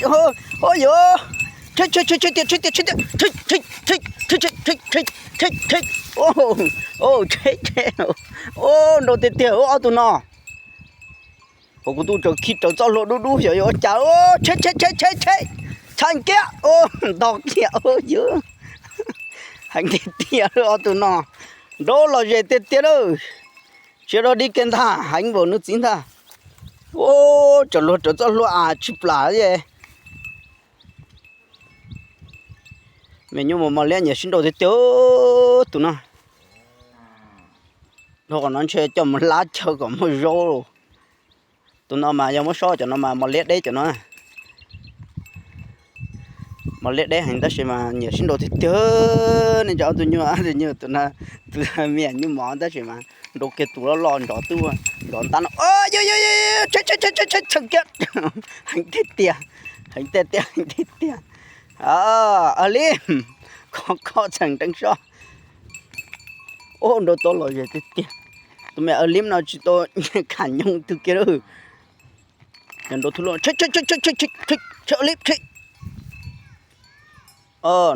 Ua yuav, tshem tshem tshem tiag tshem tiag tshem tiag, tshem tshem tshem tshem tshem tshem tshem tshem, tshem tshem, nrau tiag tiag ob tug no. Kuv kuv tub tsaws khi raws txoj hlua dub dub xyov yuav ua cas. Tshem tshem tshem tshem tshem, tshem kiag, ntog kiag yuav. Heev tiag tiag ob tug no, nrau lom zem tiag tiag lawm. Tsis dog dig kiag ntag, heev npaum nws txiv ntag. Ua, tsaws luag raws txoj hlua as tsis plam es. Me nyuam mos mos liab nyiam sib nrau tiag tiag tus no. Dhau qhov no ntshe coj mus hlab chaw kom muaj zaub. Tus no mas yog muab sob cov no mas mos liab deb cov no. Mos liab deb heev tab sis mas nyiam sib nrau tiag tiag. Nej cov ob tug nyuj, tus nyuj, tus no, tus me nyuam mos tab sis mas nrau kiag tus loj loj nrov twb nrov ntab no. Tshem tshem tshem tshem tshem kiag, heev tiag tiag, heev tiag tiag, heev tiag tiag. Aw li, kho kho txheem nreeb sob. Ua, nrau tau lom zem tiag tiag. Tus me aw lib no tsis tau kham nyooj twg kiag lawm. Nrau thub luaj, tshem tshem tshem tshem tshem, aw lib tshem.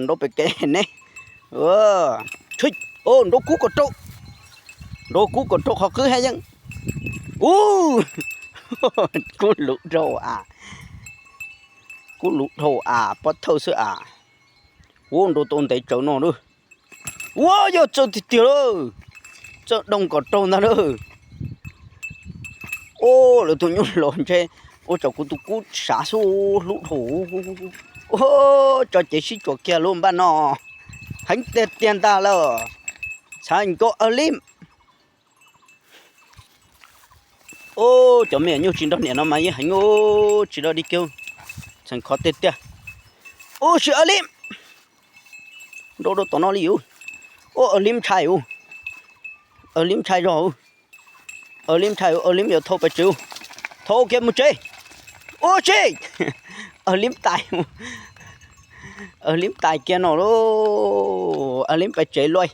Nrau pem kev ne. Nrau kub kom rau, nrau kub kom rau qhov qwb haj yeej. Ub, kub luv dhau as, kub luv dhau as, pob thawj xwb as. Ub, nrau tau ntev tsawv no lawm. Ua, yog txawj tiag tiag lawm, txawj doo kom raug ntag lawm. Ua, lawv tus nyuj laus ntshe ua tsaum kuv tus kub sav xub hlub dhau. Ua, tso cev sib tsuas kiag lub npaj no, heev tiag tiag ntag lawm. Txhais nkauj aw lib. Ub, cov me nyuam nyuj tsis nrog niam no mas yeej heev, tsis dog dig kiag, txheem khov tiag tiag. Ub, sim aw lib, nrau rau tom no li yus. Ub, aw lib ntshai, aw lib ntshai zog, aw lib ntshai, aw lib yuav thau pes tsev, thau kiag mus tsev. Ub tsi, aw lib tais, aw lib tais kiag no lauj, aw lib pes tsev lauj.